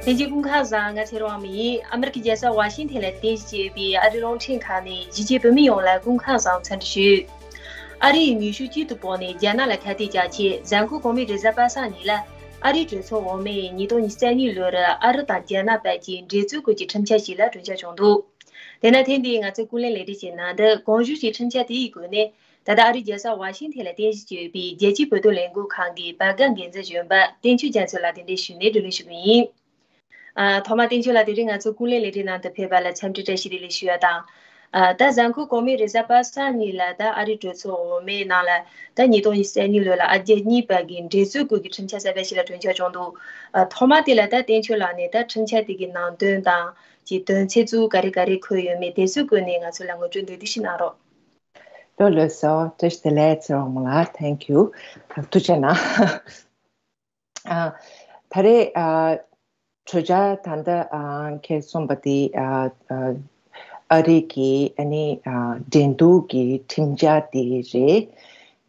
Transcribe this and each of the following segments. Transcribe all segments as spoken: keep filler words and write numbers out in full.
ལྷན་རྒྱས་སྐུ་ཁམས་བཟང་། ང་ཚེ་རིང་དབང་མོ་ཡིན། ཨ་མི་རི་ཀའི་རྒྱལ་ས་ཝ་ཤིང་ཐན་ལ་རྟེན་གཞི་བྱས་པའི་ཨ་རིའི་རླུང་འཕྲིན་ཁང་ནས་གཞིས་བྱེས་བོད་མི་ཡོངས་ལ་སྐུ་ཁམས་བཟང་འཚམས་འདྲི་ཞུ། ཨ་རིའི་མེ་ཤུགས་གཅིག་ཏུ་ཕོག་ནས་རྒྱ་ནག་ལ་ཁ་གཏད་བཅག་ཆེད། གཟའ་འཁོར་གོང་མའི་རེས་གཟའ་པ་སངས་ཉིན་ལ་ཨ་རིའི་གྲོས་ཚོགས་འོག་མས་ཉིས་སྟོང་ཉི་ཤུ་རྩ་གཉིས་ལོར་ཨ་རི་དང་རྒྱ་ནག་བར་གྱི་འགྲན་རྩོད་སྐོར་གྱི་ཁྲིམས་འཆར་ཞིག་ལ་གྲོས་འཆར་བྱུང་འདུག་དེས་ན་ཐེངས་འདིའི་ང་ཚོའི་ཀུན་གླེང་ལས་རིམ་གྱི་ནང་དུ་གོང་ཞུས་ཀྱི་ཁྲིམས་འཆར་དེའི་སྒོ་ནས། ད་ལྟ་ཨ་རིའི་རྒྱལ་ས་ཝ་ཤིང་ཐན་ལ་རྟེན་གཞི་བྱས་ཡོད་པའི་རྒྱལ་སྤྱིའི་བོད་དོན་ལས་འགུལ་ཁང་གི་བར་བརྒལ་འགན་འཛིན་གཞོན་པ་བསྟན་ཆོས་རྒྱ་མཚོ་ལགས་དེ་འདྲའི་ཞུས་ནས་བགྲོ་གླེང་ཞུ་གི་ཡིན། ཨ། ཐོག་མར་བསྟན་ཆོས་ལགས་དེ་རིང་ང་ཚོ་ཀུན་གླེང་ལས་རིམ་ནང་དུ་ཕེབས་པ་ལ་འཚམས་འདྲི་བཀྲ་ཤིས་བདེ་ལེགས་ཞུ་ཡ་དང་། ཨ། ད་གཟའ་འཁོར་གོང་མའི་རེས་གཟའ་པ་སངས་ཉིན་ལ་ད་ཨ་རིའི་གྲོས་ཚོགས་འོག་མའི་ནང་ལ་ད་ཉིས་སྟོང་ཉི་ཤུ་རྩ་གཉིས་ལོ་ལ་ཨ་རྒྱ་གཉིས་བར་གྱི་འགྲན་རྩོད་སྐོར་གྱི་ཁྲིམས་འཆར་གསར་པ་ཞིག་ལ་གྲོས་འཆར་བྱུང་འདུག་ཨ། ཐོག་མ་དེ་ལ་ད་བསྟན་ཆོས་ལགས་ནས་ད་ཁྲིམས་འཆར་དེ་གི་ནང་དོན་དང་ཅིག་དོན་ཚན་ཚུ་ག་རེ་ག་རེ་འཁོད་ཡོད་མེད་དེ་ཚོའི་སྐོར་ནས་ང་ཚོ་ལ་ངོ་སྤྲོད་འདུག་སེ་ཞིག་གནང་རོགས། ལགས་སོ། བཀྲ་ཤིས་བདེ་ལེགས། ཚེ་རིང་དབང་མོ་ལགས། Thank you. ཐུགས་རྗེ་གནང་། ཨ། ད་རེས། ཨ། གྲོས་འཆར་ད་ལྟ། ཨ། ཁྱེད་གསུངས་པ་དེ། ཨ། ཨ། ཨ་རི་གི་ཨ་ནི། ཨ། འགྲན་བསྡུར་གྱི་ཁྲིམས་འཆར་དེ་རེད།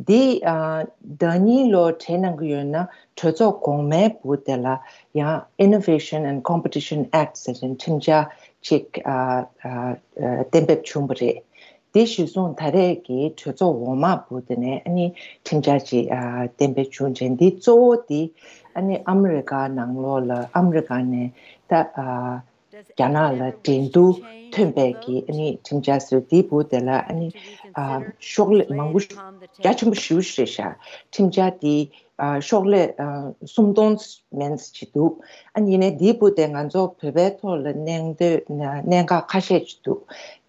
འདི། ཨ། ཟླ་གཉིས་ལོ་གྲས་གནང་གི་ཡོད་ན་གྲོས་ཚོགས་གོང་མའི་འོག་དེ་ལ་ཡང་Innovation and Competition Act ཟེར་ཁྲིམས་འཆར་ཅིག་ཨ། ཨ། ཨ། གཏན་འབེབས་བྱུང་བ་རེད། དེ་གཞིར་བཟུང་ད་རེས་ཀྱི་གྲོས་ཚོགས་འོག་མ་འོག་དེ་ནས་ཨ་ནི་ཁྲིམས་འཆར་ཅིག་ཨ། གཏན་འབེབས་བྱུང་རྗེས། འདི་གཙོ་བོ་དེ་ཨ་ནི་ཨ་མི་རི་ཀ་ནང་ལོགས་ལ་ཨ་མི་རི་ཀ་ནས་ད། ཨ། རྒྱ་ནག་ལ་འགྲན་བསྡུར་ཐོན་པའི་གི་ཨ་ནི་ཁྲིམས་འཆར་ཟེར། དེའི་འོག་དེ་ལ་ཨ་ནི། ཨ། ཤོག་ལྷེ་མང་པོ་ཞིག་རྒྱ་ཆེན་པོ་ཞེ་པོ་ཞིག་རེད་ཤག་ཁྲིམས་འཆར་དེ། ཨ། ཤོག་ལྷེ། ཨ། སུམ་སྟོང་མན་ཙམ་ཅིག་འདུག་ཨ་ནི་ཡིན་ནའི་དེའི་འོག་དེ་ང་ཚོ་བོད་པའི་ཐོག་ལ་གནད་དོན། གནད་འགག་ཁ་ཤས་ཅིག་འདུག་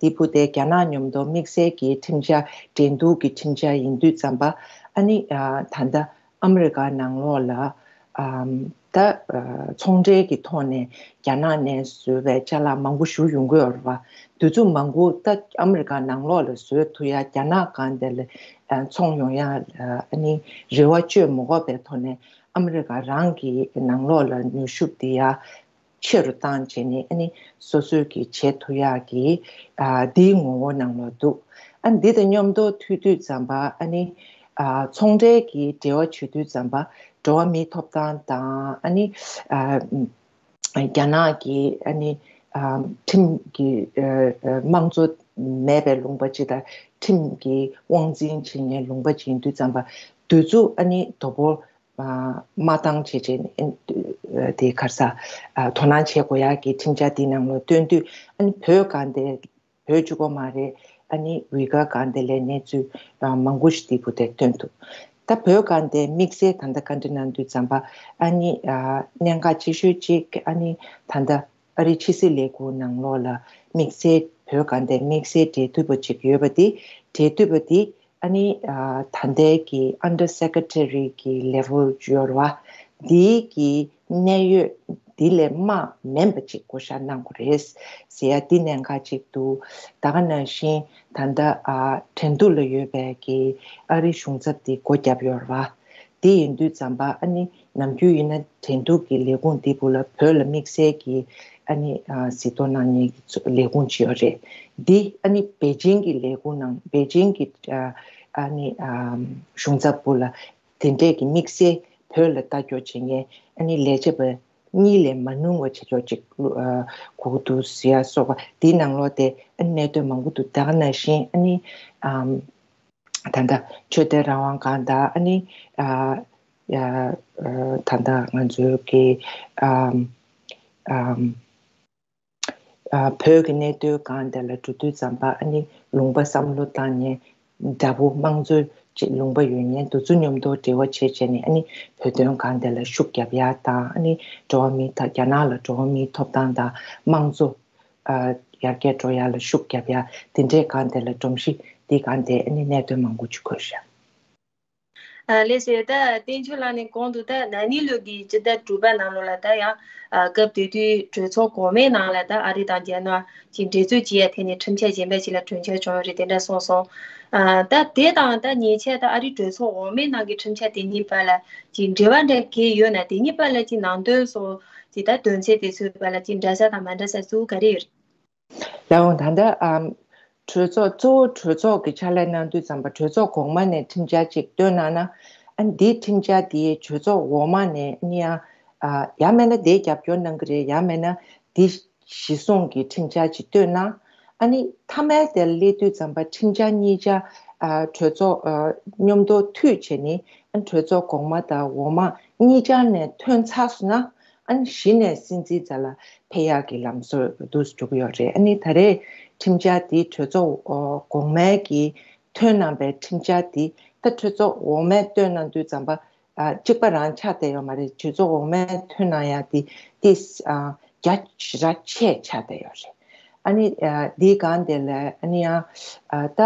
དེའི་འོག་དེ་རྒྱ་ནག་མཉམ་དུ་དམིགས་བསལ་གྱི་ཁྲིམས་འཆར། འགྲན་བསྡུར་གྱི་ཁྲིམས་འཆར་ཡིན་དུས་ཙམ་པ། ཨ་ནི། ཨ། ད་ལྟ་ཨ་མི་རི་ཀ་ནང་ལོགས་ལ། ཨམ། ད། ཨ། ཚོང་འབྲེལ་གྱི་ཐོག་ནས་རྒྱ་ནག་ནས་བཟོས་པའི་ཅ་ལག་མང་པོ་ཞིག་ཡོང་གི་ཡོད་རེད་པ། དེ་ཚོ་མང་པོ་ད་ཨ་མི་རི་ཀ་ནང་ལོགས་ལ་བཟོ་ཐུབ་ཡ། རྒྱ་ནག་སྒང་དེ་ལ། ཨ། ཚོང་ཡོང་ཡ། ཨ་ནི་རེ་བ་བཅོལ་མ་དགོས་པའི་ཐོག་ནས་ཨ་མི་རི་ཀ་རང་གི་ནང་ལོགས་ལ་ནུས་ཤུགས་དེ་ཡ་ཆེ་རུ་བཏང་བྱས་ནས། ཨ་ནི་སོ་སོའི་གི་བྱེད་ཐུབ་ཡག་གི། ཨ། འདིའི་ངོ་བོ་ནང་ལ་འདུག་ཨ། འདི་དང་མཉམ་དུ་མཐུད་དུས་ཙམ་པ། ཨ་ནི། ཨ། ཚོང་འབྲེལ་གྱི་འབྲེལ་བ་བྱེད་དུས་ཙམ་པ། འགྲོ་བ་མིའི་ཐོབ་ཐང་དང་། ཨ་ནི། ཨ། རྒྱ་ནག་གི། ཨ་ནི། ཨ། ཁྲིམས་ཀྱི། ཨ། ཨ། དམངས་གཙོ་མེད་པའི་ལུང་པ་ཅིག་དང་། ཁྲིམས་ཀྱི་དབང་འཛིན་བྱེད་མཁན་ལུང་པ་ཅིག་ཡིན་དུས་ཙམ་པ། དེ་ཚོ་ཨ་ནི་དོ་ཕོག་ཨ། མ་བཏང་བྱས་བྱས་ནས། ཨ། དེ་ག་རེ་ཟ། ཨ། དོ་སྣང་བྱེད་དགོས་ཡག་གི་ཁྲིམས་འཆར་འདི་ནང་ལ་བཏོན་དུས། ཨ་ནི་བོད་སྒང་དེ། བོད་གཅིག་པོ་མ་རེད། ཨ་ནི་ཝི་གྷར་སྒང་དེ་ལ་གནས་ཚུལ། ཨ། མང་པོ་ཞིག་དེའི་འོག་དེ་བཏོན་འདུག་ད་བོད་སྒང་དེ་དམིགས་བསལ་ད་ལྟ་བཀའ་འདྲི་གནང་དུས་ཙམ་པ། ཨ་ནི། ཨ། གནད་འགག་ཆེ་ཤོས་གཅིག་ཨ་ནི་ད་ལྟ་ཨ་རིའི་ཕྱི་སྲིད་ལས་ཁུངས་ནང་ལོགས་ལ་དམིགས་བསལ། བོད་སྒང་དེ་དམིགས་བསལ་འབྲེལ་མཐུད་པ་ཅིག་ཡོད་པ་དེ། འབྲེལ་མཐུད་པ་དེ། ཨ་ནི། ཨ། ད་ལྟའི་གི་Under Secretary གི་level ཡོད་རེད་པ། འདིའི་གི་གནད་ཡོད་འདི་ལས་དམའ་མིན་པ་ཅིག་བསྐོ་བཞག་གནང་དགོས་རེད་ཟེར་ཡ་འདི་གནད་འགག་ཅིག་འདུག་ད་ག་ནང་བཞིན་ད་ལྟ། ཨ། འགྲན་བསྡུར་ལ་ཡོད་པའི་གི་ཨ་རིའི་གཞུང་ཚབ་འདི་སྒོ་བརྒྱབ་ཡོད་རེད་པ། འདི་ཡིན་དུས་ཙམ་པ། ཨ་ནི་ནམ་རྒྱུན་ཡིན་ན་འགྲན་བསྡུར་གྱི་ལས་ཁུངས་འདི་བོད་ལ། བོད་ལ་དམིགས་བསལ་གྱི་ཨ་ནི། ཨ། གཟིགས་རྟོག་གནང་མཁན་གྱི་ལས་ཁུངས་ཅིག་ཡོད་རེད། འདི་ཨ་ནི་པེ་ཅིང་གི་ལས་ཁུངས་ནང་། པེ་ཅིང་གི། ཨ། ཨ་ནི། ཨ། གཞུང་ཚབ་བོད་ལ་དེ་འདྲས་ཀྱི་དམིགས་བསལ་བོད་ལ་ལྟ་སྐྱོང་བྱེད་མཁན། ཨ་ནི་ལས་བྱེད་པ་གཉིས་ལས་མ་ཉུང་བ་བྱེད་ཕྱོགས་ཅིག་ཨ། དགོས་འདུག་ཟེར་ཡ་སོགས་པ། འདིའི་ནང་ལོགས་དེ་ཨ་ནི་གནད་དོན་མང་པོ་འདུག་ད་ག་ནང་བཞིན་ཨ་ནི། ཨམ། ད་ལྟ་ཆོས་དད་རང་དབང་སྒང་དང་། ཨ་ནི། ཨ། ཡ། ཨ། ད་ལྟ་ང་ཚོའི་གི། ཨམ། ཨམ། ཨ། བོད་ཀྱི་གནད་དོན་སྒང་དེ་ལ་འགྲོ་དུས་ཙམ་པ། ཨ་ནི་ལུང་པ་བསམ་བློ་བཏང་མཁན། དགྲ་བོ་དམངས་གཙོའི་ལུང་པ་ཡོད་མཁན་དེ་ཚོ་མཉམ་དུ་འབྲེལ་བ་བྱས་བྱས་ནས། ཨ་ནི་བོད་དོན་སྒང་དེ་ལ་ཤུགས་རྒྱབ་ཡ་དང་། ཨ་ནི་འགྲོ་བ་མིའི་ཐོབ། རྒྱ་ནག་ལ་འགྲོ་བ་མིའི་ཐོབ་ཐང་དང་དམངས་གཙོ། ཨ། ཡར་རྒྱས་འགྲོ་ཡ་ལ་ཤུགས་རྒྱབ་ཡ། དེ་འདྲའི་སྒང་དེ་ལ། སྒྲོམ་གཞི་འདིའི་སྒང་དེ་ཨ་ནི་གནད་དོན་མང་པོ་ཅིག་འཁོད་ཤག་ཨ། ལགས་སོ། ད་བསྟན་ཆོས་ལགས་ནས་གོང་དུ་ད་ན་ནིང་ལོ་གི་སྤྱི་ཟླ་དྲུག་པ་ནང་ལོགས་ལ་ད་ཡང་། ཨ། སྐབས་དེ་དུས་གྲོས་ཚོགས་གོང་མའི་ནང་ལ་ད་ཨ་རི་དང་རྒྱ་ནག་གི་འགྲན་རྩོད་བྱེད་ཡ་ཐད་ནས་ཁྲིམས་འཆར་གཞན་པ་ཞིག་ལ་གྲོས་འཆར་བྱུང་ཡོད་རེད། དེ་འདྲ་གསུངས་སོང་། ཨ། ད་དེ་དང་ད་ཉེ་ཆར་ད་ཨ་རིའི་གྲོས་ཚོགས་འོག་མའི་ནང་གི་ཁྲིམས་འཆར་དེ་གཉིས་བར་ལ་ཅིག་འབྲེལ་བ་འདྲ་གང་ཡོད་ན། དེ་གཉིས་བར་ལ་ཅིག་ནང་དོན་སོགས་ཅིག་ད་དོན་ཚན་དེ་ཚོའི་བར་ལ་ཅིག་འདྲ་ས་དང་མ་འདྲ་ས་སུ་ག་རེ་ཡོད་རེད། ལགས་འོང་། ད་ལྟ། ཨམ། གྲོས་ཚོགས། གཙོ་བོ་གྲོས་ཚོགས་ཀྱི་ཕྱག་ལས་གནང་དུས་ཙམ་པ། གྲོས་ཚོགས་གོང་མ་ནས་ཁྲིམས་འཆར་ཅིག་བཏོན་གནང་ན། ཨ། འདིའི་ཁྲིམས་འཆར་དེ་གྲོས་ཚོགས་འོག་མ་ནས་ཨ་ནི་ཡང་ ཡང་མིན་ན་དེའི་རྒྱབ་སྐྱོར་གནང་གི་རེད། ཡང་མིན་ན་དེ་གཞི་བཟུང་གི་ཁྲིམས་འཆར་ཅིག་བཏོན་ན། ཨ་ནི་མཐའ་མའི་དེར་སླེབས་དུས་ཙམ་པ་ཁྲིམས་འཆར་གཉིས་ཆ། གྲོས་ཚོགས་མཉམ་དུ་མཐུད་བྱས་ནས། གྲོས་ཚོགས་གོང་མ་དང་འོག་མ་གཉིས་ཆ་ནས་ཐོན་ཚར་སོང་ན། ཨ་ནི་གཞི་ནས་སྲིད་འཛིན་རྩ་ལ་ཕེབས་ཡག་གི་ལམ་སྲོལ་འདུག་འགྲོ་གི་ཡོད་རེད། ཨ་ནི་ད་རེས་ཁྲིམས་འཆར་དེ་གྲོས་ཚོགས་གོང་མའི་གི་ཐོན་གནང་པའི་ཁྲིམས་འཆར་དེ་ད་གྲོས་ཚོགས་འོག་མས་བཏོན་གནང་དུས་ཙམ་པ། གཅིག་པ་རང་ཆགས་བསྡད་ཡོད་མ་རེད། གྲོས་ཚོགས་འོག་མས་ཐོན་གནང་ཡག་དེ་དེ་རྒྱ་ཞེ་དྲག་ཆེ་ཆགས་བསྡད་ཡོད་རེད། ཨ་ནི་འདིའི་སྒང་དེ་ལ་ཨ་ནི་ཡང་ད་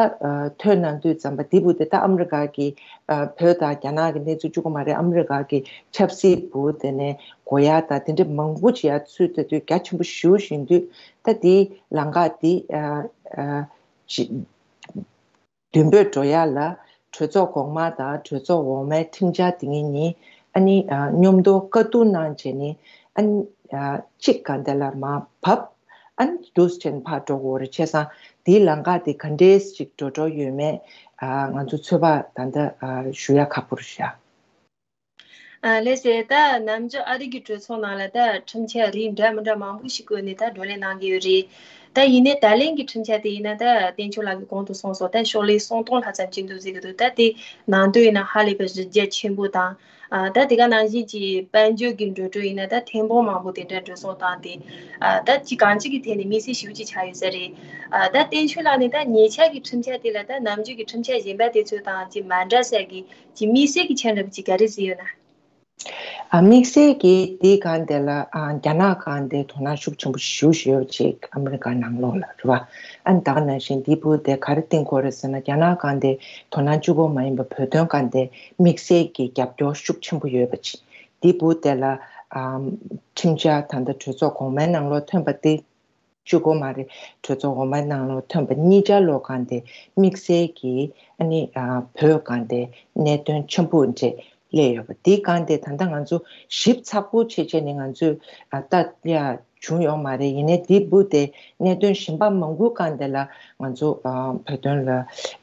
ཐོན་གནང་དུས་ཙམ་པ་དེ་བུ་དེ་ད་ཨ་མི་རི་ཀ་གི་བོད་དང་རྒྱ་ནག་གི་གནས་ཚུལ་གཅིག་པོ་མ་རེད། ཨ་མི་རི་ཀ་གི་ཆབ་སྲིད་བུ་དེ་ནས་གོ་ཡག་དང་དེ་འདྲ་མང་པོ་ཅིག་ཡར་ཚུད་བསྡད་དུས་རྒྱ་ཆེན་པོ་ཞེ་པོ་ཞིག་ཡིན་དུས། ད་དེའི་ལམ་ཁ་དེ་ཅི། མདུན་སྤོས་འགྲོ་ཡག་ལ་གྲོས་ཚོགས་གོང་མ་དང་གྲོས་ཚོགས་འོག་མའི་ཁྲིམས་འཆར་དེ་གཉིས་ནི་ཨ་ནི་མཉམ་དུ་བཀའ་བསྡུར་གནང་བྱས་ནས། ཨ་ནི་གཅིག་ག་འདི་ལ་མར་བབས། ཨ་ནི་འདུག་སེ་ཕར་འགྲོ་དགོས་རེད། བྱས་ཙང་དེའི་ལམ་ཁ་དེ་ག་འདྲས་ཅིག་འགྲོ་འགྲོ་ཡོད་མེད། ང་ཚོ་ཚོད་དཔག་ད་ལྟ་ཞུ་ཡག་ཁག་པོ་རེད་ཤག་ལགས་སེ། ད་ནམ་རྒྱུན་ཨ་རི་གི་གྲོས་ཚོགས་ནང་ལ་ད་ཁྲིམས་འཆར་རིགས་འདྲ་མི་འདྲ་མང་པོ་ཞིག་བཀོད་ནས་ད་བགྲོ་གླེང་གནང་གི་ཡོད་རེད། ད་ཡིན་ནའི་ད་ལན་གྱི་ཁྲིམས་འཆར་དེ་ཡིན་ན་ད་བསྟན་ཆོས་ལགས་ཀྱིས་གོང་དུ་གསུངས་སོང་། ད་ཤོག་ལྷེ་སུམ་སྟོང་ལྷག་ཙམ་ཅིག་འདུག་ཟེར་གྱི་འདུག་ད་དེ་ནང་དོན་ཡིན་ན་ཧ་ལས་པའི་གཞི་རྒྱ་ཆེན་པོ་དང་། ད་དེ་ག་ནང་བཞིན་གྱི་དཔལ་འབྱོར་གྱི་འགྲོ་གྲོན་ཡིན་ན་ད་ཐེར་འབུམ་མང་པོ་དེ་འདྲ་འགྲོ་སོང་བཏང་སྟེ། ད་ཅི་གང་ཅི་གི་ཐད་ནས་དམིགས་བསལ་ཞེ་པོ་ཅིག་ཆགས་ཡོད་ས་རེད། ད་བསྟན་ཆོས་ལགས་ནས་ད་ཉེ་ཆར་གྱི་ཁྲིམས་འཆར་དེ་ལ་ད་ནམ་རྒྱུན་གྱི་ཁྲིམས་འཆར་གཞན་པ་དེ་ཚོ་དང་ཅི་མ་འདྲ་ས་གི་ཅིག་དམིགས་བསལ་གྱི་ཆ་འདྲ་པོ་ཅིག་ག་རེ་གཟིགས་ཡོད་ན། ཨ། དམིགས་བསལ་གྱིས་དེའི་སྒང་དེ་ལ། ཨ། རྒྱ་ནག་སྒང་དེ་དོ་སྣང་ཤུགས་ཆེན་པོ་ཞེ་པོ་ཅིག་ཨ་མི་རི་ཀ་ནང་ལོགས་ལ་རེད་བ། ཨ་ནི་ད་ག་ནང་བཞིན་དེའི་བུ་དེ་ག་རེ་བསྟན་གྱི་ཡོད་རེད་ཟེར་ན། རྒྱ་ནག་སྒང་དེ་དོ་སྣང་གཅིག་པོ་མ་ཡིན་པར་བོད་དོན་སྒང་དེ་དམིགས་བསལ་གྱི་རྒྱབ་སྐྱོར་ཤུགས་ཆེན་པོ་ཡོད་པ་ཅིག་དེའི་བུ་དེ་ལ། ཨ། ཁྲིམས་འཆར་ད་ལྟ་གྲོས་ཚོགས་གོང་མའི་ནང་ལོགས་ཐོན་པ་དེ། གཅིག་པོ་མ་རེད། གྲོས་ཚོགས་འོག་མའི་ནང་ལོགས་ཐོན་པ་གཉིས་ཆ་ལོ་སྒང་དེ་དམིགས་བསལ་གྱིས་ཨ་ནི། ཨ། བོད་སྒང་དེ་གནད་དོན་ཆེན་པོ་འདྲ་སླེབས་ཡོད་པ། དེའི་སྒང་དེ་ད་ལྟ་ང་ཚོ་ཞིབ་ཚགས་པོ་བྱས་བྱས་ནས་ང་ཚོས། ཨ། ལྟ་ཡག་བྱུང་ཡོད་མ་རེད། ཡིན་ནའི་དེའི་བུ་དེ་གནད་དོན་གཞན་པ་མང་པོའི་སྒང་དེ་ལ་ང་ཚོ། ཨ། བོད་དོན་ལ་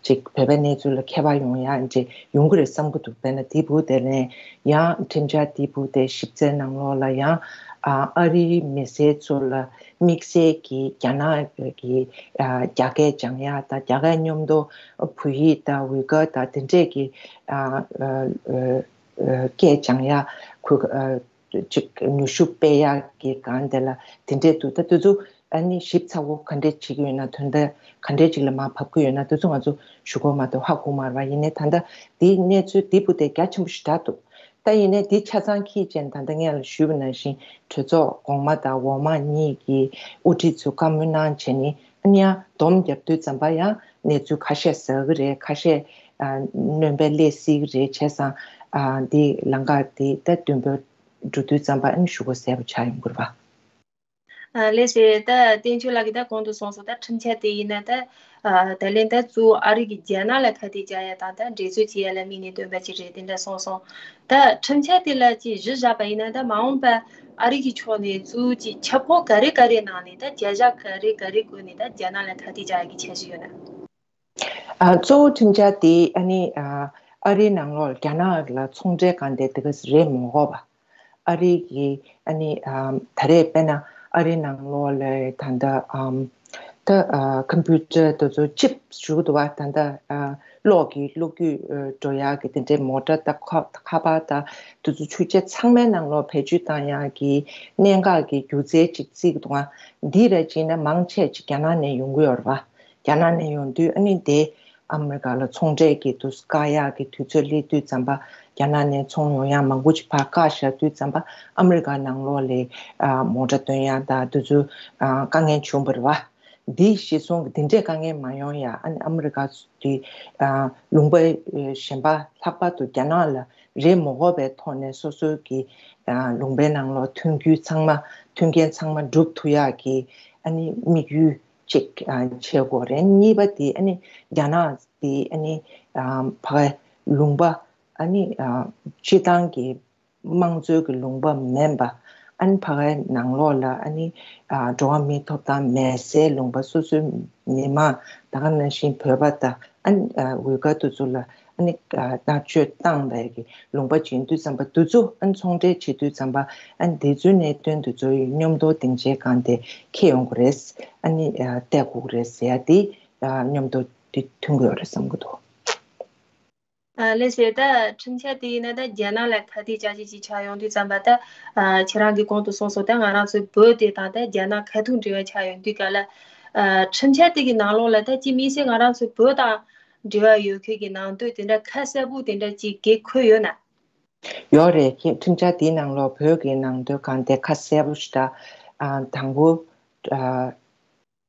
ཅིག་བོད་པའི་གནས་ཚུལ་ལ་མཁས་པ་ཡོང་ཡག་འདྲ་ཡོང་གི་རེད་བསམ་གྱི་འདུག་དཔེར་ན་དེའི་བུ་དེ་ནས་ཡང་ཁྲིམས་འཆར་དེའི་བུ་དེ་ཞིབ་རྩད་གནང་ལོག་ལ་ཡང་། ཨ། ཨ་རིའི་མི་སེར་ཚོ་ལ་དམིགས་བསལ་གྱིས་རྒྱ་ནག་གི། ཨ། རྒྱ་སྐད་སྦྱང་ཡག་དང་། རྒྱ་སྐད་མཉམ་དུ་བོད་ཡིག་དང་ཝུ་གར་དང་དེ་འདྲས་ཀྱི། ཨ། ཨ། ཨ། སྐད་སྦྱང་ཡག་ཁུ། ཨ། ཅིག་ནུས་ཤུགས་སྤེལ་ཡག་གི་སྒང་དེ་ལ་དེ་འདྲས་འདུག་ད་དེ་ཚོ་ཨ་ནི་ཞིབ་ཚགས་པོ་ག་འདྲས་བྱེད་ཀྱི་ཡོད་ན། དོན་དག་ག་འདྲས་ཅིག་ལ་མར་བབས་ཀྱི་ཡོད་ན། དེ་ཚོ་ང་ཚོ་ཞུ་གི་ཡོད་མ་གཏོགས་ཧ་གོ་མ་རེད་བ། ཡིན་ནའི་ད་ལྟ་དེའི་གནས་ཚུལ་དེའི་བུ་དེ་རྒྱ་ཆེན་པོ་ཞེ་དྲག་འདུག་ད་ཡིན་ནའི་དེ་ཆ་ཚང་ཁྱེར་བྱས་ནས་ད་ལྟ་སྔོན་ལ་ཞུས་པ་ནང་བཞིན་གྲོས་ཚོགས་གོང་མ་དང་འོག་མ་གཉིས་ཀྱི་དབུ་ཁྲིད་ཚོས་བཀའ་མོལ་གནང་བྱས་ནས། ཨ་ནི་ཡང་སྡོམ་རྒྱབ་དུས་ཙམ་པ་ཡང་གནས་ཚུལ་ཁ་ཤས་ཟ་གི་རེད། ཁ་ཤས། ཨ། སྣོན་པ་སླེབས་སྲིད་ཀྱི་རེད། བྱས་ཙང་། ཨ། འདི་ལམ་ཁ་འདི་ད་མདུན་སྤོས་འགྲོ་དུས་ཙམ་པ་ཨ་ནི་ཞུ་སྒོ་གསལ་པོ་ཆགས་ཡོང་གི་རེད་བ། ཨ། ལགས་སེ། ད་བསྟན་ཆོས་ལགས་ཀྱིས་ད་གོང་དུ་གསུངས་སོང་། ད་ཁྲིམས་འཆར་དེ་ཡིན་ན་ད། ཨ། ད་ལན་ད་གཙོ་བོ་ཨ་རི་གིས་རྒྱ་ནག་ལ་ཁ་གཏད་བཅག་ཡ་དང་ད་འགྲན་རྩོད་བྱེད་ཡ་ལ་དམིགས་ནས་བཏོན་པ་ཅིག་རེད། དེ་འདྲ་གསུངས་སོང་། ད་ཁྲིམས་འཆར་དེ་ལ་ཅིག་གཞི་བཞག་པ་ཡིན་ན། ད་མ་འོངས་པ་ཨ་རི་གི་ཕྱོགས་ནས་གཙོ་བོ་ཅིག་ཁྱབ་ཁོངས་ག་རེ་ག་རེ་ནང་ནས་ད་བྱ་གཞག་ག་རེ་ག་རེ་བཀོད་ནས་ད་རྒྱ་ནག་ལ་ཁ་གཏད་བཅག་ཡ་གི་འཆར་གཞི་ཡོད་ན། ཨ། གཙོ་བོ་ཁྲིམས་འཆར་དེ་ཨ་ནི། ཨ། ཨ་རིའི་ནང་ལོགས་རྒྱ་ནག་ལ་ཚོང་འབྲེལ་སྒང་དེ་དེ་ག་རེ་མ་དགོས་པ། ཨ་རི་གི་ཨ་ནི། ཨ། ད་རེས་དཔེར་ན་ཨ་རིའི་ནང་ལོགས་ལ་ད་ལྟ། ཨམ། ད། ཨ། ཀམ་པུ་ཊར་དེ་ཚོ་ཅིབ་ཞུ་གི་འདུག་བ། ད་ལྟ། ཨ། གློག་གི་གློག་སྐུད། ཨ། འགྲོ་ཡག་གི་དེ་འདྲའི་མོ་ཊ་དང་ཁ་ཁ་པར་དང་དེ་ཚོ་ཆོས་ཆས་ཚང་མའི་ནང་ལོགས་བེད་སྤྱོད་བཏང་ཡག་གི་གནད་འགག་གི་སྒྱུ་རྩལ་ཅིག་བརྩི་གི་འདུག་ཨ། འདི་ར་བྱས་ན་མང་ཆེ་ཅིག་རྒྱ་ནག་ནས་ཡོང་གི་ཡོད་རེད་བ། རྒྱ་ནག་ནས་ཡོང་དུས་ཨ་ནི་དེ་ཨ་མི་རི་ཀ་ལ་ཚོང་འབྲེལ་གྱི་དུས་བཀག་ཡག་གི་དུས་ཚོད་སླེབས་དུས་ཙམ་པ། རྒྱ་ནག་ནས་ཚོང་ཡོང་ཡག་མང་པོ་ཅིག་ཕར་བཀག་བཞག་དུས་ཙམ་པ། ཨ་མི་རི་ཀ་ནང་ལོགས་ལ། ཨ། མོ་ཊ་སྟོན་ཡག་དང་དེ་ཚོ། ཨ། དཀའ་ངལ་བྱུང་བ་རེད་བ། འདི་གཞི་བཟུང་གི་འདི་འདྲའི་དཀའ་ངལ་མ་ཡོང་ཡག་ཨ་ནི་ཨ་མི་རི་ཀ་གི། ཨ། ལུང་པ་གཞན་པ་ལྷག་པར་དུ་རྒྱ་ནག་ལ་རེས་མ་དགོས་པའི་ཐོག་ནས་སོ་སོའི་གི། ཨ། ལུང་པའི་ནང་ལོགས་མཐུན་འགྱུར་ཚང་མ། མཐུན་རྐྱེན་ཚང་མ་སྒྲུབ་ཐུབ་ཡག་གི་ཨ་ནི་དམིགས་ཡུལ་གཅིག་ཨ། བྱེད་དགོས་རེད། གཉིས་པ་དེ་ཨ་ནི་རྒྱ་ནག་དེ་ཨ་ནི། ཨ། ཕ་གའི་ལུང་པ་ཨ་ནི། ཨ། སྤྱི་བཏང་གི་དམངས་གཙོའི་གི་ལུང་པ་མིན་པ། ཨ་ནི་ཕ་གའི་ནང་ལོགས་ལ་ཨ་ནི། ཨ། འགྲོ་བ་མིའི་ཐོབ་ཐང་མེད་སའི་ལུང་པ། སོ་སོའི་མི་མང་ད་ག་ནང་བཞིན་བོད་པ་དང་ཨ་ནི། ཨ། ཝུ་གར་དེ་ཚོ་ལ། ཨ་ནི་ཨ་མནར་གཅོད་བཏང་བའི་གི་ལུང་པ་ཅིག་ཡིན་དུས་ཙམ་པ། འདི་ཚོ་ཨ་ནི་ཚོང་འབྲེལ་བྱེད་དུས་ཙམ་པ། ཨ་ནི་འདི་ཚོའི་གནད་དོན་འདི་ཚོ་ཡི་མཉམ་དུ་སྡིངས་ཆའི་སྒང་དེ་འཁྱེར་ཡོང་གི་རེད། ཨ་ནི་ཨ་བལྟ་དགོས་ཀྱི་རེད་ཟེར་ཡ་དེ། ཨ་མཉམ་དུ་དེ་མཐུན་གྱི་ཡོད་རེད་བསམ་གྱི་འདུག། ཨ་ལགས་སོ། ད་ཁྲིམས་འཆར་དེ་ཡིན་ན་ད་རྒྱ་ནག་ལ་ཁ་གཏད་བཅག་བྱེད་ཅིག་ཆགས་ཡོང་དུས་ཙམ་པ། ད་ཨ་ཁྱེད་རང་གིས་གོང་དུ་གསུངས་སོང་། ད་ང་རང་ཚོའི་བོད་དེ་དང་ད་རྒྱ་ནག་ཁ་ཐུག་འབྲེལ་བ་ཆགས་ཡོང་དུས་སྐབས་ལ། ཨ་ཁྲིམས་འཆར་དེ་གི་ནང་ལོགས་ལ་ད་ཅི་མི་སྲིད་ང་རང་ཚོའི་བོད་དང་འབྲེལ་བ་ཡོད་མཁན་གྱི་ནང་དོན་དེ་འདྲ་ཁ་གསལ་པོ་དེ་འདྲ་ཅིག་གི་འཁོད་ཡོད་ན། ཡོད་རེད། ཁྱེད་ཁྲིམས་འཆར་དེའི་ནང་ལོགས་བོད་ཀྱི་ནང་དོན་སྒང་དེ་ཁ་གསལ་པོ་ཞིག་ད། ཨ་དང་པོ། ཨ་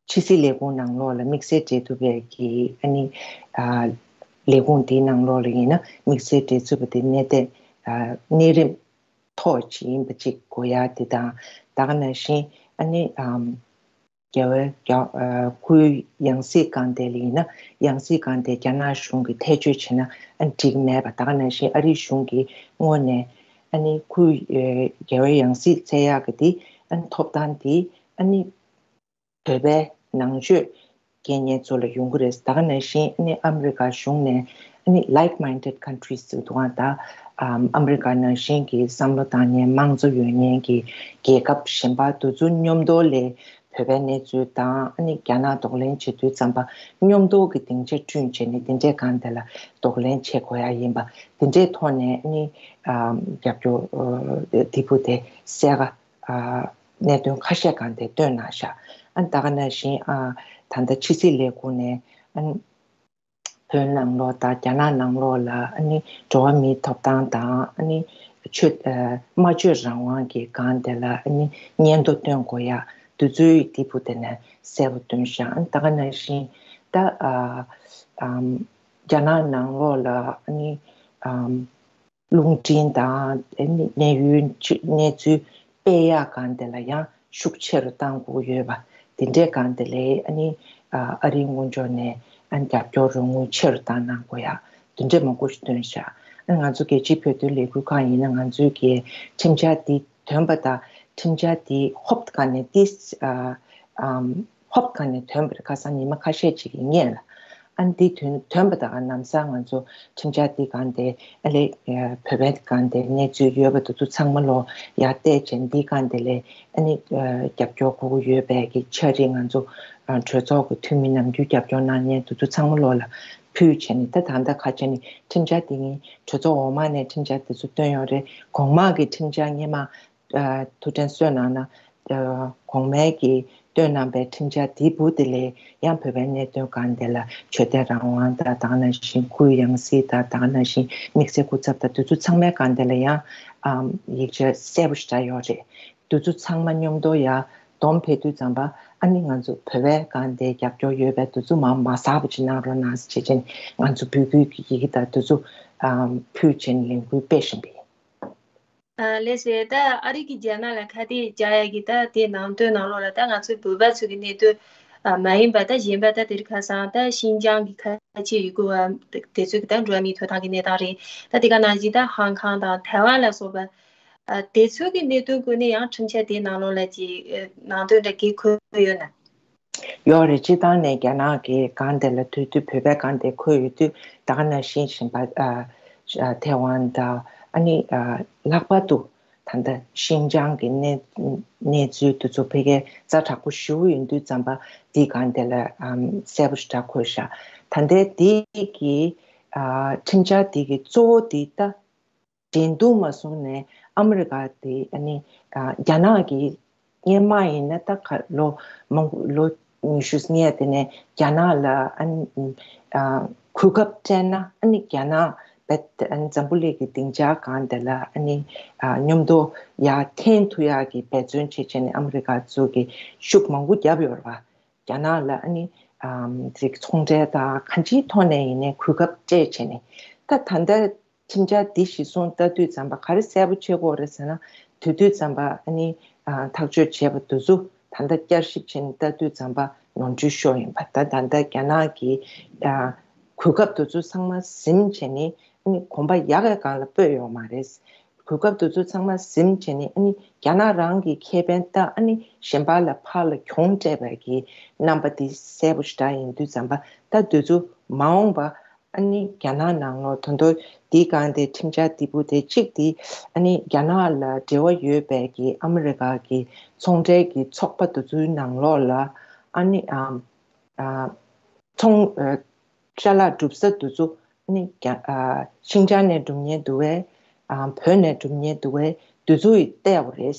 ཕྱི་སྲིད་ལས་ཁུངས་ནང་ལོགས་ལ་དམིགས་བསལ་འབྲེལ་ཐུབ་པའི་གི་ཨ་ནི་ཨ་ལས་ཁུངས་དེའི་ནང་ལོགས་ལ་ཡིན་ན། དམིགས་བསལ་འབྲེལ་ཐུབ་པ་དེ་གནད་དེ་ཨ་གནས་རིམ་ཐོག་ཅིག་ཡིན་པ་ཅིག་དགོས་ཡ་དེ་དང་། ད་ག་ནང་བཞིན་ཨ་ནི་ཨམ་རྒྱལ་བའི་རྒྱ་ཨ་སྐུའི་ཡང་སྲིད་སྒང་དེ་ལ་ཡིན་ན། ཡང་སྲིད་སྒང་དེ་རྒྱ་ནག་གཞུང་གིས་ཐེ་བྱུས་བྱས་ན་ཨ་ནི་འགྲིག་མེད་པ། ད་ག་ནང་བཞིན་ཨ་རིའི་གཞུང་གི་ངོས་ནས་ཨ་ནི་སྐུའི་ཨ་རྒྱལ་བའི་ཡང་སྲིད་བཙལ་ཡག་གི་དེ་ཨ་ནི་ཐོབ་ཐང་དེ་ཨ་ནི་བོད་པའི་ནང་ཆོས་རྒན་གཞོན་ཚོ་ལ་ཡོང་གི་རེད། ད་ག་ནང་བཞིན་ཨ་ནི་ཨ་མི་རི་ཀ་གཞུང་ནས་ཨ་ནི་like minded countries ཟེར་འདུག་ག། ད་ཨམ་ཨ་མི་རི་ཀ་ནང་བཞིན་གྱི་བསམ་བློ་བཏང་མཁན་དམངས་གཙོ་ཡོད་མཁན་གྱི་རྒྱལ་ཁབ་གཞན་པ་དེ་ཚོ་མཉམ་དུ་ལ་བོད་པའི་གནས་ཚུལ་དང་ཨ་ནི་རྒྱ་ནག་གདོང་ལེན་བྱེད་དུས་ཙམ་པ། མཉམ་དུ་གི་སྡིངས་ཆ་བསྐྲུན་བྱས་ནས་དེ་འདྲའི་སྒང་དེ་ལ་གདོང་ལེན་བྱེད་དགོས་ཡ་ཡིན་པ། དེ་འདྲའི་ཐོག་ནས་ཨ་ནི་ཨམ་རྒྱབ་སྐྱོར་ཨ་འདི་བུ་དེ་གསལ་ཁ། ཨ་གནད་དོན་ཁ་ཤས་སྒང་དེ་བཏོན་གནང་ཤག། ཨ་ད་ག་ནང་བཞིན་ཨ་ད་ལྟ་ཕྱི་སྲིད་ལས་ཁུངས་ནས་ཨ་ནི་བོད་ནང་ལོགས་དང་རྒྱ་ནག་ནང་ལོགས་ལ་ཨ་ནི་འགྲོ་བ་མིའི་ཐོབ་ཐང་དང་། ཨ་ནི་ཆོས་ཨ་སྨྲ་བརྗོད་རང་དབང་གི་སྒང་དེ་ལ་ཨ་ནི་སྙན་ཐོ་བཏོན་དགོས་ཡ་དེ་ཚོའི་འདི་བུ་དེ་ནས་གསལ་པོ་བཏོན་ཤག། ཨ་ད་ག་ནང་བཞིན་ད་ཨ་ཨམ་རྒྱ་ནག་ནང་ལོགས་ལ་ཨ་ནི་ཨམ་རླུང་འཕྲིན་དང་ཨ་ནི་གནས་ཡུལ་གནས་ཚུལ་སྤེལ་ཡག་སྒང་དེ་ལ་ཡང་ཤུགས་ཆེ་རུ་གཏང་དགོས་ཡོད་པ། དེ་འདྲའི་སྒང་དེ་ལ་ཨ་ནི་ཨ་ཨ་རིའི་ངོས་ཕྱོགས་ནས་ཨ་ནི་རྒྱབ་སྐྱོར་རོགས་དངུལ་ཆེ་རུ་བཏང་གནང་དགོས་ཡ་དེ་འདྲ་མང་པོ་ཞིག་བཏོན་ཤག། ཨ་ང་ཚོ་རྒྱལ་སྤྱིའི་བོད་དོན་ལས་འགུལ་ཁང་ཡིན་ན། ང་ཚོའི་གི་ཁྲིམས་འཆར་འདི་ཐོན་པ་དང་། ཁྲིམས་འཆར་འདི་ཧོབ་ཁ་ནས་ཏིས་ཨ་ཨམ་ཧོབ་ཁ་ནས་ཐོན་པ་རེད། ཁ་སང་ཉི་མ་ཁ་ཤས་ཅིག་གི་སྔོན་ལ། ཨ་ནི་འདི་ཐོན་ཐོན་པ་དང་ལམ་སང་ང་ཚོ་ཁྲིམས་འཆར་འདི་སྒང་དེ་ཨ་ལེ་ཨ་བོད་པའི་སྒང་དེ་གནས་ཚུལ་ཡོད་པ་དེ་ཚོ་ཚང་མ་ལོ་ཡར་བལྟས་བྱས། འདི་སྒང་དེ་ལ་ཨ་ནི་ཨ་རྒྱབ་སྐྱོར་དགོས་ཀྱི་ཡོད་པའི་གི་འཆར་རིགས་ང་ཚོ་ཨ་གྲོས་ཚོགས་ཀྱི་འཐུས་མི་ནམ་རྒྱུན་རྒྱབ་སྐྱོར་གནང་མཁན་དེ་ཚོ་ཚང་མ་ལོ་ལ་ཕུལ་བྱས་ནས། ད་ད་ལྟ་ཁ་ཆེ་ནི་ཁྲིམས་འཆར་འདི་ངས་གྲོས་ཚོགས་འོག་མ་ནས་ཁྲིམས་འཆར་དེ་ཚོ་བཏོན་ཡོད་རེད། གོང་མ་གི་ཁྲིམས་འཆར་སྔོན་མ་ཨ་ཐུགས་དྲན་གསོས་གནང་ན། ཨ་གོང་མའི་གི་བཏོན་གནང་པའི་ཁྲིམས་འཆར་དེའི་བུ་དེ་ལས་ཡང་བོད་པའི་གནད་དོན་སྒང་དེ་ལ་ཆོས་དད་རང་དབང་དང་། ད་ག་ནང་བཞིན་སྐུའི་ཡང་སྲིད་དང་། ད་ག་ནང་བཞིན་དམིགས་བསལ་སྐུ་ཚབ་དང་། དེ་ཚོ་ཚང་མའི་སྒང་དེ་ལ་ཡང་ཨམ་ཡིག་ཆ་གསལ་པོ་ཞིག་ཡོད་རེད། དེ་ཚོ་ཚང་མ་མཉམ་དུ་ཡར་བསྡོམས་ཕེབས་དུས་ཙམ་པ། ཨ་ནི་ང་ཚོ་བོད་པའི་སྒང་དེ་རྒྱབ་སྐྱོར་ཡོད་པའི་དེ་ཚོ་མར་མ་ཟག་པ་ཅིག་གནང་རོགས་གནང་ཟེར་བྱས་བྱས་ནས། ང་ཚོ་འབོད་སྐུལ་གྱི་ཡི་གེ་དང་དེ་ཚོ་ཨམ་ཕུལ་བྱས་ནས་ལས་འགུལ་སྤེལ་བཞིན་པ་ཡིན། ཨ་ལགས་སོ། ད་ཨ་རི་གིས་རྒྱ་ནག་ལ་ཁ་གཏད་བཅག་ཡ་གི་ད་དེ་ནང་དོན་ནང་ལོགས་ལ་ད་ང་ཚོའི་བོད་པ་ཚོ་གི་གནད་དོན་ཨ་མ་ཡིན་པ། ད་གཞན་པ་ད་དེ་རིང་ཁ་སང་ད་ཤིན་ཅང་གི་ཁ་ཆེ་ཡུ་གུར་བ་དེ་ཚོ་གི་ད་འགྲོ་བ་མིའི་ཐོབ་ཐང་གི་གནས་སྟངས་རེད། ད་དེ་ག་ནང་བཞིན་ད་ཧང་ཁང་དང་ཐའེ་ཝན་ལ་སོགས་པ། ཨ་དེ་ཚོ་གི་གནད་དོན་སྐོར་ནས་ཡང་ཁྲིམས་འཆར་དེའི་ནང་ལོགས་ལ་ཅིག་ཨ་ནང་དོན་འདྲ་གི་འཁོད་ཡོད་ན། ཡོད་རེད། སྤྱིར་བཏང་ནས་རྒྱ་ནག་གི་སྒང་དེ་ལ་དུས་དུས་བོད་པའི་སྒང་དེ་འཁོད་ཡོད་དུས། ད་ག་ནང་བཞིན་གཞན་པ་ཨ་ཨ་ཐའེ་ཝན་དང་། ཨ་ནི་ཨ་ལྷག་པར་དུ་ད་ལྟ་ཤིན་ཅང་གི་གནས་གནས་ཚུལ་དེ་ཚོ་ཕ་གིར་ཛ་དྲག་པོ་ཞེ་པོ་ཡིན་དུས་ཙམ་པ། དེའི་སྒང་དེ་ལ་ཨམ་གསལ་པོ་ཞེ་དྲག་འཁོད་ཤག། ད་ལྟའི་དེ་གི་ཨ་ཁྲིམས་འཆར་དེ་གི་གཙོ་བོ་དེ་ད་འགྲན་བསྡུར་མ་བཟུང་ནས་ཨ་མི་རི་ཀ་དེ། ཨ་ནི་ཨ་རྒྱ་ནག་གི་སྔོན་མ་ཡིན་ན་ད་ག་ལོ་མང་པོ་ལོ་ཉི་ཤུ་སྔོན་དེ་ནས་རྒྱ་ནག་ལ་ཨ་ནི་ཨ་གོ་སྐབས་སྤྲད་ན། ཨ་ནི་རྒྱ་ནག་བེད་ཨ་ནི་འཛམ་བུ་གླིང་གི་སྡིངས་ཆ་སྒང་དེ་ལ་ཨ་ནི་ཨ་མཉམ་དུ་ཡར་འཐེན་ཐུབ་ཡག་གི་འབད་བརྩོན་བྱེད་བྱས་ནས་ཨ་མི་རི་ཀ་ཚོ་གིས་ཤུགས་མང་པོ་བརྒྱབ་ཡོད་རེད་པ། རྒྱ་ནག་ལ་ཨ་ནི་ཨམ་ཅིག་ཚོང་འབྲེལ་དང་གང་ཅིའི་ཐོག་ནས་ཡིན་ནའི་གོ་སྐབས་སྤྲད་བྱས་ནས། ད་ད་ལྟ་ཁྲིམས་འཆར་འདི་གཞི་བཟུང་ལྟ་དུས་ཙམ་པ་ག་རེ་གསལ་པོ་ཆགས་ཀྱི་ཡོད་རེད་ཟེར་ན། དེ་དུས་ཙམ་པ་ཨ་ནི་ཨ་ཐག་གཅོད་བྱས་པ་དེ་ཚོ་ད་ལྟ་བསྐྱར་ཞིབ་བྱས་ནས་ལྟ་དུས་ཙམ་པ་ནོར་འཁྲུལ་ཤོར་ཡིན་པ། ད་ད་ལྟ་རྒྱ་ནག་གིས་ཨ་གོ་སྐབས་དེ་ཚོ་ཚང་མ་ཟིན་བྱས་ནས། ཨ་ནི་གོམ་པ་ཡག་གི་སྒང་ལ་སྤོས་ཡོད་མ་རེད། གོ་སྐབས་དེ་ཚོ་ཚང་མ་ཟིན་བྱས་ནས། ཨ་ནི་རྒྱ་ནག་རང་གི་ཁེ་ཕན་དང་། ཨ་ནི་གཞན་པ་ལ་ཕར་ལ་གྱོང་སྤྲད་པའི་གི་རྣམ་པ་དེ་གསལ་པོ་ཞེ་དྲག་ཡིན་དུས་ཙམ་པ། ད་དེ་ཚོ་མ་འོངས་པ་ ཨ་ནི་རྒྱ་ནག་ནང་ལོགས་ད་དུང་དེའི་སྒང་དེ་ཁྲིམས་འཆར་དེ་བུ་དེ་གཅིག་དེ་ཨ་ནི་རྒྱ་ནག་ལ་འབྲེལ་བ་ཡོད་པའི་གི་ཨ་མི་རི་ཀ་གི་ཚོང་འབྲེལ་གི་ཚོགས་པ་དེ་ཚོའི་ནང་ལོགས་ལ་ཨ་ནི་ཨམ་ཨ་ཚོང་ཨ་ཅ་ལག་སྒྲུབ་ས་དེ་ཚོ་ཨ་ནི་རྒྱ་ཨ་ཤིན་ཅང་ནས་སྒྲུབ་མཁན་འདུག་བས། ཨ་བོད་ནས་སྒྲུབ་མཁན་འདུག་བས། དེ་ཚོ་ཡིས་བལྟས་པ་རེད།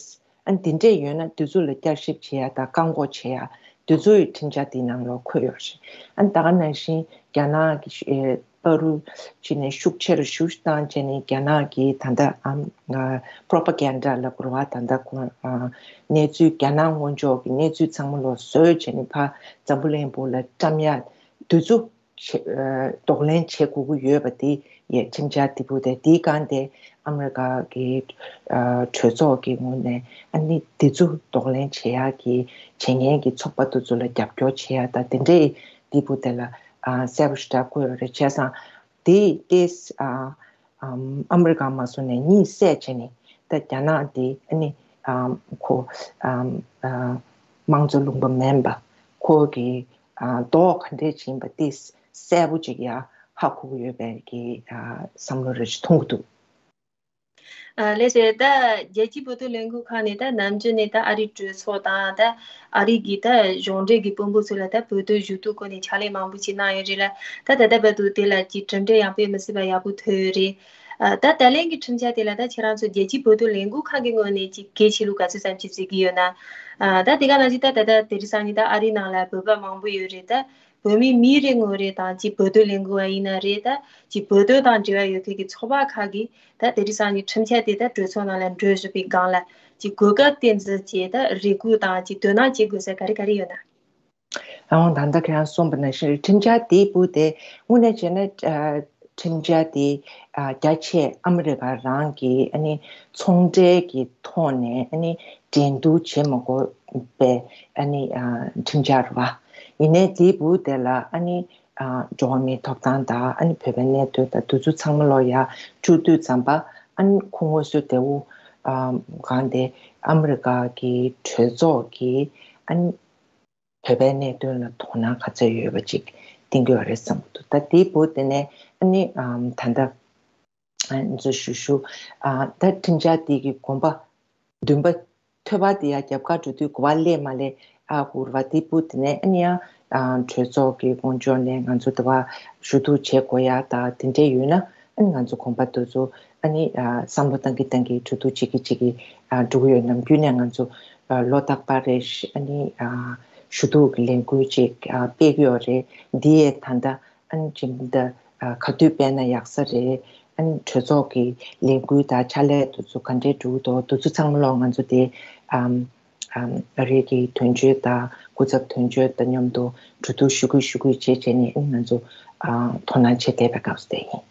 ཨ་ནི་དེ་འདྲས་ཡོད་ན་དེ་ཚོ་ལ་བསྐྱར་ཞིབ་བྱེད་ཡ་དང་བཀག་འགོག་བྱེད་ཡ་དེ་ཚོ་ཡི་ཁྲིམས་འཆར་དེའི་ནང་ལོགས་འཁོད་ཡོད་རེད། ཨ་ནི་ད་ག་ནང་བཞིན་རྒྱ་ནག་གི་ཤུ་ཨེ་བར་དུ་ཅིག་ནས་ཤུགས་ཆེ་རུ་ཞུགས་བཏང་བྱས་ནས་རྒྱ་ནག་གི་ད་ལྟ་ཨམ་ཨ་propaganda་ལབ་དགོས་རེད་བ། ད་ལྟ་ཁོ་ཨ་གནས་ཚུལ་རྒྱ་ནག་སྔོན་འཇོག་གི་གནས་ཚུལ་ཚང་མ་ལོག་བཟོས་བྱས་ནས་ཕར་འཛམ་བུ་གླིང་པོ་ལ་བཀྲམ་ཡ་དེ་ཚོ་བྱེད་ཨ་གདོང་ལེན་བྱེད་དགོས་ཀྱི་ཡོད་པ་དེ་ཡི་ཁྲིམས་འཆར་དེ་བུ་དེ་དེའི་སྒང་དེ་ཨ་མི་རི་ཀ་གི་ཨ་གྲོས་ཚོགས་ཀྱི་ངོས་ནས་ཨ་ནི་དེ་ཚོ་གདོང་ལེན་བྱེད་ཡག་གི་བྱེད་མཁན་གྱི་ཚོགས་པ་དེ་ཚོ་ལ་རྒྱབ་སྐྱོར་བྱེད་ཡག་དང་དེ་འདྲའི་དེ་བུ་དེ་ལ་ཨ་གསལ་པོ་ཞེ་དྲག་བཀོད་ཡོད་རེད། བྱས་ཙང་དེ་ཏེས་ཨ་ཨམ་ཨ་མི་རི་ཀ་མ་སོང་ནས་གཉིད་སད་བྱས་ནས་ད་རྒྱ་ནག་དེ་ཨ་ནི་ཨམ་ཁོ་ཨམ་ཨ་དམངས་གཙོ་ལུང་པ་མིན་པ་ཁོ་གི་ཨ་མདོག་ག་འདྲས་ཅིག་ཡིན་པ་དེ་གསལ་པོ་ཅིག་ཡ་ཧ་གོ་གི་ཡོད་པའི་གི་ཨ་བསམ་བློ་རེ་ཞིག་ཐོན་གི་འདུག། ཨ་ལགས་སོ། ད་རྒྱལ་སྤྱིའི་བོད་དོན་ལས་འགུལ་ཁང་ནས་ད་ནམ་རྒྱུན་ནས་ད་ཨ་རིའི་གྲོས་ཚོགས་དང་ད་ཨ་རི་གི་ད་གཞུང་འབྲེལ་གྱི་དཔོན་པོ་ཚོ་ལ་ད་བོད་དོན་ཞུ་གཏུག་སྐོར་ནས་ཕྱག་ལས་མང་པོ་ཅིག་གནང་ཡོད་རེད་ལ། ད་ད་ལྟ་བར་དུ་དེ་ལ་ཅིག་གྲུབ་འབྲས་ཡང་དཔེ་མི་སྲིད་པ་ཡག་པོ་ཐོན་ཡོད་རེད། ཨ་ད་ད་ལན་གྱི་ཁྲིམས་འཆར་དེ་ལ་ད་ཁྱེད་རང་ཚོ་རྒྱལ་སྤྱིའི་བོད་དོན་ལས་འགུལ་ཁང་གི་ངོས་ནས་ཅིག་གལ་ཆེ་ལུགས་ག་ཚོད་ཙམ་ཅིག་བརྩི་གི་ཡོད་ན། ཨ་ད་དེ་ག་ནང་བཞིན་ད་ད་ད་དེ་རིང་སང་ཉིན་ད་ཨ་རི་ནང་ལ་བོད་པ་མང་པོ་ཡོད་རེད། ད་བོད་མི་མི་རེ་ངོ་རེ་དང་ཅིག་བོད་དོན་ལས་འགུལ་བ་ཡིན་ན་རེད། ད་ཅིག་བོད་དོན་དང་འབྲེལ་བ་ཡོད་མཁན་གྱི་ཚོགས་པ་ཁག་གིས་ད་དེ་རིང་སང་ཉིན་ཁྲིམས་འཆར་དེ་ད་གྲོས་ཚོགས་ནང་ལ་འགྲོ་བཞིན་པའི་སྒང་ལ་ཅིག་གོ་སྐབས་དེ་ཚོ་བཅས་ད་རེ་སྐུལ་དང་ཅིག་དོ་སྣང་བྱེད་དགོས་ས་ག་རེ་ག་རེ་ཡོད་ན། ཨང་། ད་ལྟ་ཁྱེད་རང་གསུངས་པ་ནང་བཞིན་ཁྲིམས་འཆར་དེའི་སྦུག་དེ་དངོས་གནས་བྱས་ན་ཨ་ཁྲིམས་འཆར་དེ་ཨ་རྒྱ་ཆེ་ཨ་མི་རི་ཀ་རང་གི་ཨ་ནི་ཚོང་འབྲེལ་གྱི་ཐོག་ནས་ཨ་ནི་འགྲན་བསྡུར་བྱེད་མ་དགོས་པའི་ཨ་ནི་ཨ་ཁྲིམས་འཆར་རེད་བ། ཡིན་ནའི་དེའི་སྦུག་དེ་ལ་ཨ་ནི་ཨ་འགྲོ་བ་མིའི་ཐོབ་ཐང་དང་ཨ་ནི་བོད་པའི་གནད་དོན་དང་དེ་ཚོ་ཚང་མ་ལོག་ཡར་བཅུག་དུས་ཙམ་པ་ཨ་ནི་ཁོ་དངོས་སུ་དེ་འུ་ཨ་གང་དེ་ཨ་མི་རི་ཀ་གི་གྲོས་ཚོགས་ཀྱི་ཨ་ནི་བོད་པའི་གནད་དོན་ལ་དོ་སྣང་ག་ཚོད་ཡོད་པ་ཅིག་བསྟན་གྱི་ཡོད་རེད་བསམ་གྱི་འདུག། ད་དེའི་སྦུག་དེ་ནས་ཨ་ནི་ཨམ་ད་ལྟ་ཨ་ང་ཚོ་ཞུ་ཞུ་ཨ་ད་ཁྲིམས་འཆར་དེ་གི་གོམ་པ་བདུན་པ་ཐོལ་པ་དེ་ཡང་རྒྱབ་ཁ་འགྲོ་དུས་གོ་བ་སླེབས་མ་སླེབས་ཨ་གུར་བ་དེའི་སྦུག་དེ་ནས་ཨ་ནི་ཡང་ཨ་གྲོས་ཚོགས་ཀྱི་དབང་ཕྱོགས་ནས་ང་ཚོ་དེ་བ་ཞུ་གཏུག་བྱེད་དགོས་ཡ་ད་དེ་འདྲས་ཡོད་ན་ཨ་ནི་ང་ཚོ་གོམ་པ་དེ་ཚོ་ཨ་ནི་ཨ་བསམ་བློ་བཏང་གི་བཏང་གི་འགྲོ་འདུག་བྱེད་ཀྱི་བྱེད་ཀྱི་ཨ་འགྲོ་གི་ཡོད། ནམ་རྒྱུན་ནས་ང་ཚོ་ཨ་ལོ་རྟག་པར་རེ་ཞིག་ཨ་ནི་ཨ་ཞུ་གཏུག་གི་ལས་འགུལ་ཅིག་ཨ་སྤེལ་གྱི་ཡོད་རེད། འདི་ཡས་ད་ལྟ་ཨ་ནི་ཅིག་འདི་ཨ་ག་དུས་སྤེལ་ན་ཡག་ས་རེད། ཨ་ནི་གྲོས་ཚོགས་ཀྱི་ལས་འགུལ་དང་ཕྱག་ལས་དེ་ཚོ་ག་འདྲས་འགྲོ་གི་འདུག། དེ་ཚོ་ཚང་མ་ལོག་ང་ཚོ་དེ་ཨམ་ཨམ་ཨ་རི་གི་དོན་གཅོད་དང་སྐུ་ཚབ་དོན་གཅོད་དང་མཉམ་དུ་གྲོས་བསྡུར་ཞུ་གི་ཞུ་གི་བྱས་བྱས་ནས་ཨ་ནི་ང་ཚོ་ཨ་དོ་སྣང་བྱེད་བསྡད་པའི་སྐབས་སུ་དེ་ཡིན།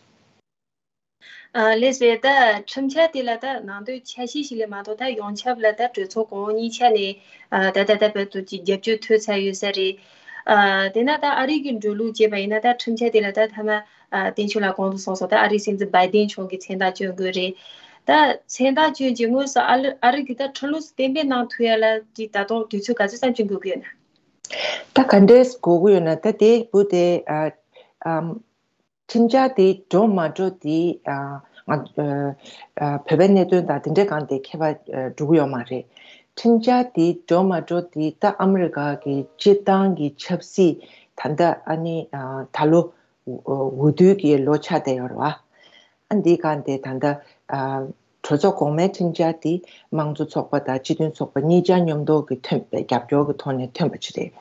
ཨ་ལགས་སོ། ད་ཁྲིམས་འཆར་དེ་ལ་ད་ནང་དོན་ཆ་ཤས་ཤིག་ལས་མ་གཏོགས་ད་ཡོངས་ཁྱབ་ལ་ད་གྲོས་ཚོགས་གོང་འོག་གཉིས་ཆ་ནས་ཨ་ད་ད་ད་བར་དུ་ཅིག་རྒྱབ་སྐྱོར་ཐོབ་ཚར་ཡོད་ས་རེད། ཨ་དེ་ན་ད་ཨ་རི་གི་འགྲོ་ལུགས་བྱས་པ་ཡིན་ན་ད་ཁྲིམས་འཆར་དེ་ལ་ད་མཐའ་མ་ཨ་བསྟན་ཆོས་ལགས་གོང་དུ་གསུངས་སོང་། ད་ཨ་རིའི་སྲིད་འཛིན་བྷའི་ཌེན་མཆོག་གིས་མཚན་རྟགས་བསྐྱོན་དགོས་རེད། ད་མཚན་རྟགས་བསྐྱོན་རྗེས་དངོས་སུ་ཨ་ལི་ཨ་རི་གི་ད་ཁྲིམས་ལུགས་སུ་གཏན་འབེབས་གནང་ཐུབ་ཡ་ལ་ཅིག་ད་དུང་དུས་ཚོད་ག་ཚོད་ཙམ་ཅིག་འགོར་གི་ཡོད་ན། ད་ག་འདྲས་འགོར་གི་ཡོད་ན་ད་དེའི་སྦུག་དེ་ཨ་ཨམ། ཁྲིམས་འཆར་དེ་འགྲོ་མ་འགྲོ་དེ་ཨ་ང་ཨ་ཨ་བོད་པའི་གནད་དོན་དང་དེ་འདྲའི་སྒང་དེ་ཁྱད་པར་ཨ་འགྲོ་གི་ཡོད་མ་རེད། ཁྲིམས་འཆར་དེ་འགྲོ་མ་འགྲོ་དེ་ད་ཨ་མི་རི་ཀ་གི་སྤྱིར་བཏང་གི་ཆབ་སྲིད་ད་ལྟ་ཨ་ནི་ཨ་ད་ལོ་འོ་འོ་དུས་ཀྱི་ལོ་ཆགས་བསྡད་ཡོད་རེད་བ། ཨ་འདི་སྒང་དེ་ད་ལྟ་ཨ་གྲོས་ཚོགས་གོང་མའི་ཁྲིམས་འཆར་དེ་དམངས་གཙོ་ཚོགས་པ་དང་སྤྱི་མཐུན་ཚོགས་པ་གཉིས་ཆ་མཉམ་དུ་གི་ཐོན་པའི་རྒྱབ་སྐྱོར་གྱི་ཐོག་ནས་ཐོན་པ་ཅིག་རེད།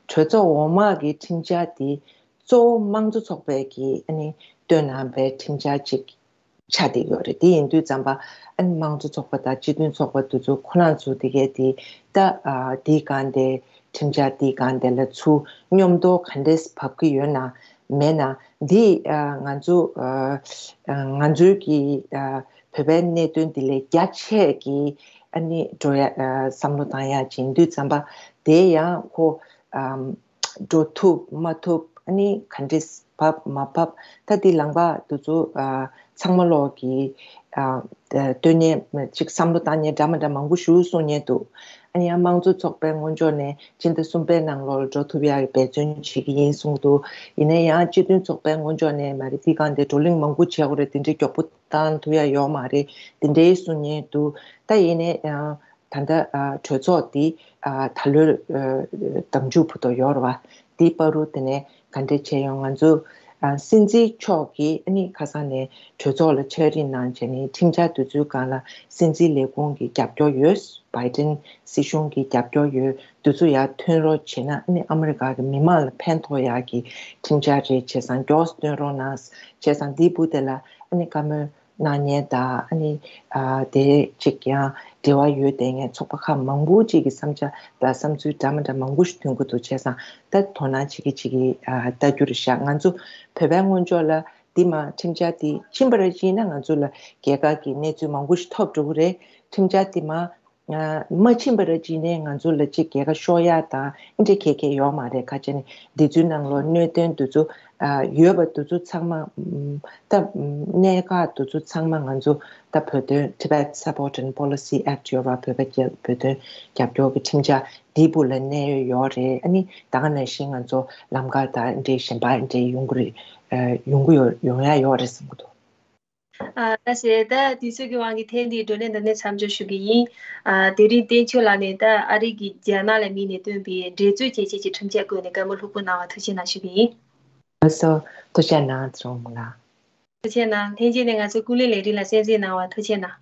གྲོས་ཚོགས་འོག་མ་གི་ཁྲིམས་འཆར་དེ་གཙོ་བོ་དམངས་གཙོ་ཚོགས་པས་ཀྱིས་ཨ་ནི་བཏོན་གནང་བའི་ཁྲིམས་འཆར་ཅིག་ཆགས་བསྡད་ཡོད་རེད། དེ་ཡིན་དུས་ཙམ་པ་ཨ་ནི་དམངས་གཙོ་ཚོགས་པ་དང་སྤྱི་མཐུན་ཚོགས་པ་དེ་ཚོ་ཁོ་རང་ཚོ་དེ་གས་དེ་ད་ཨ་དེའི་སྒང་དེ་ཁྲིམས་འཆར་དེའི་སྒང་དེ་ལ་ཚུར་མཉམ་དུ་ག་འདྲས་བབས་ཀྱི་ཡོད་ན་མེད་ན་འདི་ཨ་ང་ཚོ་ཨ་ཨ་ང་ཚོའི་གི་ཨ་བོད་པའི་གནད་དོན་དེ་ལས་རྒྱ་ཆེ་གི་ཨ་ནི་འགྲོ་ཡ་ཨ་བསམ་བློ་བཏང་ཡ་ཅིག་ཡིན་དུས་ཙམ་པ་དེ་ཡང་ཁོ་ཨམ། འགྲོ་ཐུབ་མ་ཐུབ་ཨ་ནི་ག་འདྲས་བབས་མ་བབས་ད་འདི་ལངས་པ་དེ་ཚོ་ཨ་ཚང་མ་ལོག་གི་ཨ་ལྟོས་ཉན་ཅིག་བསམ་བློ་བཏང་ཉན་འདྲ་མ་འདྲ་མང་པོ་ཞིག་གསུང་ཉན་འདུག། ཨ་ནི་ཡང་དམངས་གཙོ་ཚོགས་པའི་ངོས་ཕྱོགས་ནས་ཕྱི་ཟླ་གསུམ་པའི་ནང་ལོགས་ལ་འགྲོ་ཐུབ་ཡག་གི་འབད་བརྩོན་བྱེད་ཀྱི་ཡིན་གསུངས་འདུག་ཡིན་ན་ཡང་སྤྱི་མཐུན་ཚོགས་པའི་ངོས་ཕྱོགས་ནས་མ་རེད། འདི་སྒང་དེ་བགྲོ་གླེང་མང་པོ་བྱེད་དགོས་རེད། དེ་འདྲའི་མགྱོགས་པོ་བཏང་ཐུབ་ཡག་ཡོད་མ་རེད། དེ་འདྲའི་གསུང་མཁན་འདུག་ད་ཡིན་ནའི་ཡང་ད་ལྟ་ཨ་གྲོས་ཚོགས་འདི་ཨ་ད་ལོའི་ཨ་ཟླ་མཇུག་བར་དུ་ཡོད་རེད་བ། འདི་བར་དུ་དེ་ནས་ག་འདྲ་བྱས་ཡོང་། ང་ཚོ་ཨ་སྲིད་འཛིན་མཆོག་གིས་ཨ་ནི་ཁ་སང་ནས་གྲོས་ཚོགས་ལ་ཕྱག་བྲིས་གནང་བྱས་ནས་ཁྲིམས་འཆར་དེ་ཚོའི་སྒང་ལ་སྲིད་འཛིན་ལས་ཁུངས་ཀྱི་རྒྱབ་སྐྱོར་ཡོད། བྷའི་ཏིན་སྲིད་གཞུང་གི་རྒྱབ་སྐྱོར་ཡོད། དེ་ཚོ་ཡར་ཐོན་རོགས་བྱས་ན་ཨ་ནི་ཨ་མི་རི་ཀ་གི་མི་མང་ལ་ཕན་ཐོགས་ཡག་གི་ཁྲིམས་འཆར་རེད། བྱས་ཙང་མགྱོགས་སུ་བཏོན་རོགས་གནང་། བྱས་ཙང་འདིའི་སྦུག་དེ་ལ་ཨ་ནི་བཀའ་མོལ་གནང་མཁན་དང་ཨ་ནི་ཨ་དེ་གཅིག་ཀྱང་འབྲེལ་བ་ཡོད་བསྡད་མཁན་ཚོགས་པ་ཁག་མང་པོ་ཅིག་གི་བསམ་འཆར་དང་བསམ་ཚུལ་འདྲ་མི་འདྲ་མང་པོ་ཞིག་ཐོན་གྱི་འདུག་བྱས་ཙང་ད་དོ་སྣང་བྱེད་ཀྱི་བྱེད་ཀྱི་ཨ་ལྟ་རྒྱུ་རེད་ཤག་ང་ཚོ་བོད་པའི་ངོས་ཕྱོགས་ལ་འདི་མ་ཁྲིམས་འཆར་འདི་ཕྱིན་པ་ར་ཅིག་ཡིན་ན་ང་ཚོ་ལ་རྒྱལ་ཁབ་ཀྱི་གནས་ཚུལ་མང་པོ་ཞིག་ཐོབ་འགྲོ་གི་རེད། ཁྲིམས་འཆར་འདི་མ་ཨ་མ་ཕྱིན་པ་ར་ཅིག་ནས་ང་ཚོ་ལ་ཅིག་རྒྱལ་ཁ་ཤོར་ཡག་དང་ཨེ་འདྲ་ག་གེ་ཡོད་མ་རེད། ཁ་ཅིག་ནས་འདི་ཚོའི་ནང་ལོགས་གནད་དོན་འདི་ཚོ་ཨ་ཡོད་པ་འདི་ཚོ་ཚང་མ་ཨམ་ད་ཨམ་གནད་འགག་འདི་ཚོ་ཚང་མ་ང་ཚོ་ད་བོད་དོན་Tibet Support and Policy Act ཡོད་པ། བོད་པ་རྒྱ་བོད་དོན་རྒྱབ་སྐྱོར་གྱི་ཁྲིམས་འཆར་འདིའི་སྦུག་ལ་གནས་ཡོད་ཡོད་རེད། ཨ་ནི་ད་ག་ནང་བཞིན་ང་ཚོ་ལམ་ཁ་དང་འདི་གཞན་པ་འདི་ཡོང་གི་རེད། ཨ་ཡོང་གི་ཡོད། ཡོང་ཡག་ཡོད་རེད་བསམ་གྱི་འདུག་ཨ་ལགས་སེ། ད་དུས་ཚོད་ཀྱི་དབང་གིས་ཐེངས་འདིའི་བགྲོ་གླེང་འདི་ནས་མཚམས་འཇོག་ཞུ་གི་ཡིན། ཨ་དེ་རིང་བསྟན་ཆོས་ལགས་ནས་ད་ཨ་རི་གི་རྒྱ་ནག་ལ་དམིགས་ནས་བཏོན་པའི་འགྲན་རྩོད་བྱེད་ཆེད་ཀྱི་ཁྲིམས་ཆད་བཀོད་ནས་བཀའ་མོལ་ལྷུག་པོ་གནང་བར་ཐུགས་རྗེ་གནང་ཞུ་གི་ཡིན། ལགས་སོ། ཐུགས་རྗེ་གནང་ཚེ་རིང་ལགས། ཐུགས་རྗེ་གནང་། ལྷན་རྒྱས་ནས་ང་ཚོའི་ཀུན་གླེང་ལས་རིམ་ལ་གསན་གཟིགས་གནང་བར་ཐུགས་རྗེ་གནང་།